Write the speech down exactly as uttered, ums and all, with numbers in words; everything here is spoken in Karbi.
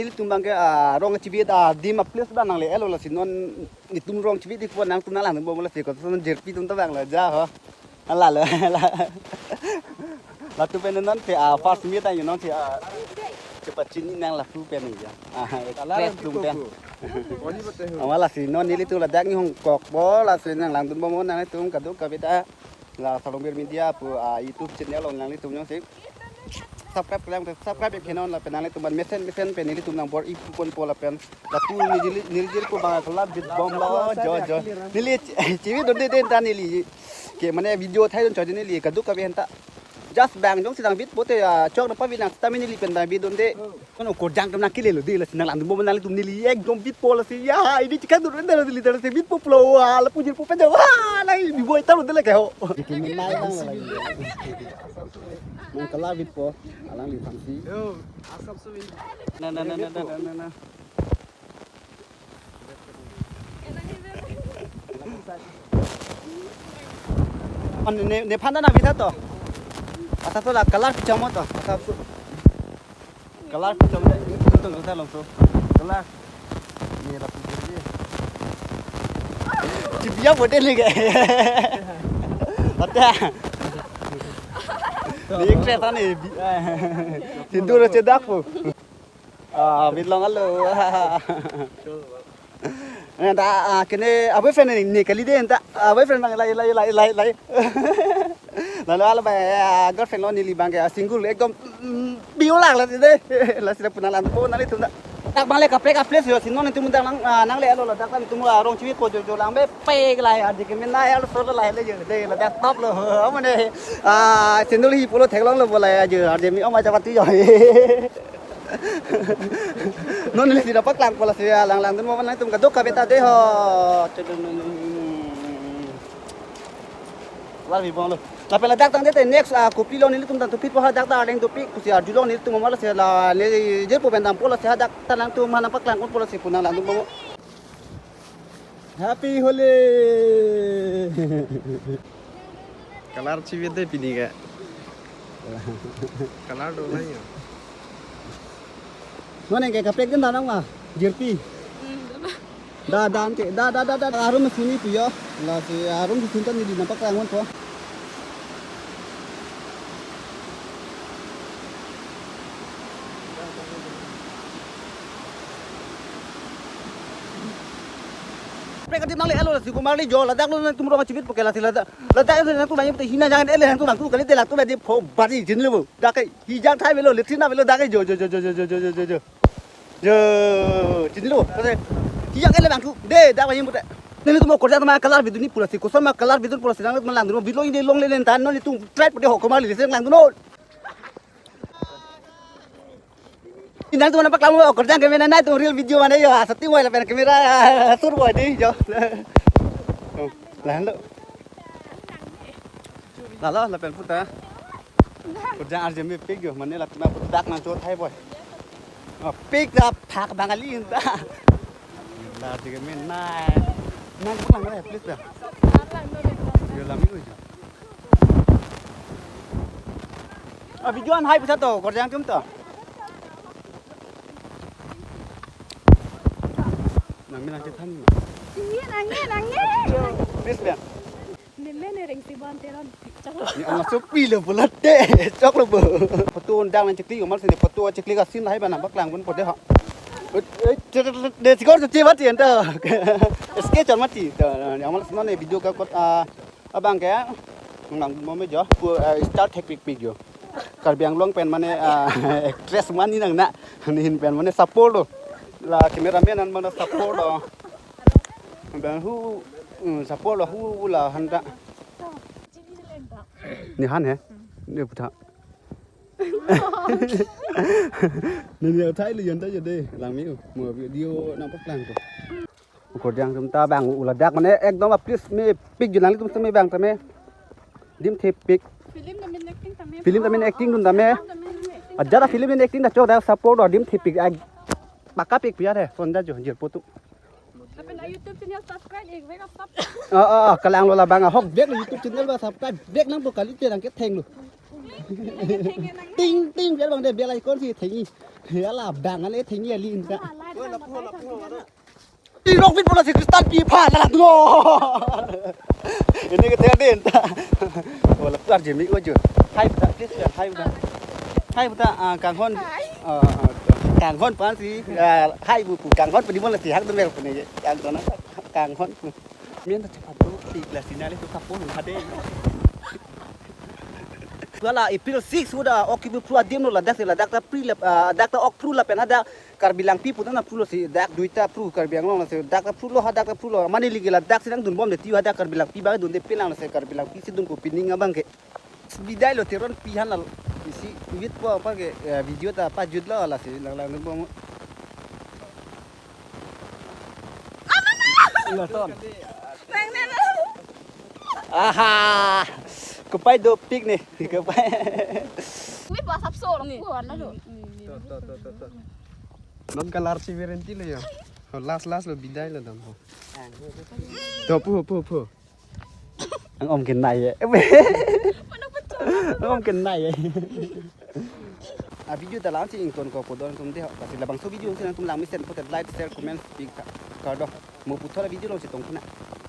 Nelitum abangke, ah, rong chibit, ah, adim a-place abang nangle-etlo, lasi non netum rong chibit ikpo, nangtum nanglangdunbom lasi koson jirpi atum ta abang lo ja ho. Ala lo, ala. Latum pen non si, ah, first meet an non si, ah, chepachini nang latum pen ya. Ah, Kalar stress atum pen. Koni bote ho. Amat lasi non nelitum ladak nihong kokpo, lasi nanglangdunbom nanglitum kadokave ta. La Salongbir Media pu, ah, YouTube channel along nanglitum jongsi subscribe klemkle, subscribe ik-e non lapen nanglitum aphan mesen mesen pen nelitum nangbor-i ponpo lapen latum nirjir, nirjir ko bang kalar bitbomlo jo jo. Neli chi-, chibidunde den ta neli. Ke mane video thaidun chot neli kadokave an ta. Just bang jongsi nangbit pote, ah, chok nangpavi nang sitame neli pen nangbidunde. Kono korjang atum nangkelelo de, lasi nanglangdunbom nanglitum, neli ekdom bitpo lasi. Ya, ini chikadun renda lasi, lasi bitpo pulo. Wah, lapu jirpo pen ja. Wah, nai bibo ita lo de lake ho. Nang kalar bitpo, alangliphan si. Na, na, na. Oh, ne, ne, nephan ta nangvit tha to. Asa to la kalar pichamo to. Asa to. Kalar pichamo to. Itu nggak usah langsung. Kalar. Ni rapi je. Chibia bote le ke. Ata. Ni kereta ni. Sindur chedak po. Ah, bitlong alo. Anta, ah, kene, ah, boyfriend ni, ni kali de anta, ah, boyfriend abang lai, lai, lai, lai, lai. Lalu alo ba, ah, girlfriend lo neli abangke, ah, single, ekdom, mm, biu lang lasi de. Lasi de pu nanglangdunbom nanglitum ta. Dak abang le kaprek a-place yo, si non netum dak nang, ah, nangle-etlo ladak netum, ah, rong chibit ko jo jo lang be pek lai, ah, dik men na ya lo so lo lai le jo de, ladak stop lo. Amat ne, ah, single hi pulo theklonglo bo lai, ah, jo, ah, de mi oma chapati jo. Non neli si nangpaklangpo lasi alanglangdunbom nanglitum kadokave ta de ho. Chedun. Lar bibong lo. Lapen ladak tangte te next, ah, kopilo nelitum tang dopikpo hadak ta arleng dopik pusi arjulong nelitum amat lasi la neli jirpo pen dampo lasi hadak ta nangtum aphan nangpaklangponpo lasi pu nanglangdunbom. Happy Holi! Kalar chibit de pini ke. Kalar do nai yo. Non ke kaprek din danang ma, jirpi. Hmm, dona. Da, da, ante, da, da, da, da, arum suni pu yo. Lasi arum suni ta neli nangpaklangponpo. Kaprek adim nangle-etlo lasi komarli jo, ladak lo nangtum rong chibit po ke lasi ladak. Ladak lo nangtum nangji pute hina jang ele nangtum nangtum kali te ladak tu lagi pho bari jinlo bo. Dak ke hijang thai avelo, latrine avelo dak ke jo, jo, jo. Jo, jinlo, kase. Hijang ele bangku. De, dak nangji pute. Netum korjang atum kalar bidun ni pu lasi, koson ma kalar bidun pu lasi, nangtum langdun, bidlong ide longle len tan, non netum try pute ho komarli lesi langdun non. Nangtum nangpaklangpo, korjang keme na nangtum real video mane yo, asa ti mobile pen camera, sur boy di jo. Lahenlo. Lalo, lapen puta. Korjang arje me pik yo, mane latum puta dak nangchot hai boy. Oh, pik da phak Bangali inta. La arje keme na. Nangpaklang re, please da. Yo lami ko jo. Ah, video an hai pusa to, korjang atum to. Nang me nangchethan. Iya, nangnya, nangnya. Please, biang. Neme ne reng si ban teron. Ni ang sopi lo pulote. Choklo bo. Photo undang nangchekli, omal sini photo chekli ka scene lahai ba nangpaklangponpo de ha. Eh, eh, de sikor tu chibat yen to. Sketch on mati. To, yang mal sini video ka kot, ah, abangke, nang mo me jo, pu, eh, start thekpikpik jo. Karbi Anglong pen mane, ah, actress mani nang na, nehin pen mane support lo. La cameraman an mane support lo. Bang hu, mm, support lo hu la hanta. Nehan he? Ne puta. Nini uthai lo yanta jade, langme u, mo video nangpaklangpo. Korjang atum ta bang u ladak mane ekdom a-place mepik jo, nanglitum seme bang tame. Adim thepik. Film namin acting tame. Film namin acting dun tame. Ajat a-film namin acting ta chok da support do adim thepik. Ai, pakapik piya de, sonja jo, jirpo tu. Lapen la YouTube channel subscribe ik, wake up sub. Ah, ah, ah, kalanglo labang ahok bek lo YouTube channel ba subscribe bek nangpo kali te nangkethenglo. Ting ting bel bang de bel icon si thengi. Hala dang ale thengi ali inta. Irok vit bola si Kristan pi pha la tu. Ini ke tengah din ta. Wala pu arje mi ojo. Hai puta, please ya, hai puta. Hai puta, ah, kanghon. Ah, ah, kanghon pan si. Ah, hai bu pu kanghon pu di bola si hak tu mel pu ni. Kanghon. Kanghon pu. Min ta cepat tu, di kelas ini ale tu kapo hade. Wala April six udah ok kipu phru adim lo ladak si ladak ta pri lap, ah, dak ta ok phru lapen hadak Karbi Langpi putan na phru lo si dak duita phru Karbi Anglong si dak ta phru lo hadak ta phru lo mane ligi ladak si nang dun bom de tiu hadak Karbi Langpi bang dun de pinang si Karbi Langpi si dun ko pining abang ke. Bidai lo Teron pi han la isi wit po apa ke, eh, video ta pajut lo la si lang lang dun bom. Iya ton. Aha. Kopai dopik ni. Kopai. Wi ba sapso lo ni. Kuan na do. Tuh, tuh, tuh, tuh, tuh. Non kalar si berhenti lo ya. Oh, last last lo bidai lo dam. Tuh pu pu pu. Ang om kenai ya. Ang om kenai ya. A video ta lang si ington ko podon tum de. Pasi labangso video si nangtum lang mesen potet like, share, comment, pik ka. Kado. Mo puthot a video long si tong kena.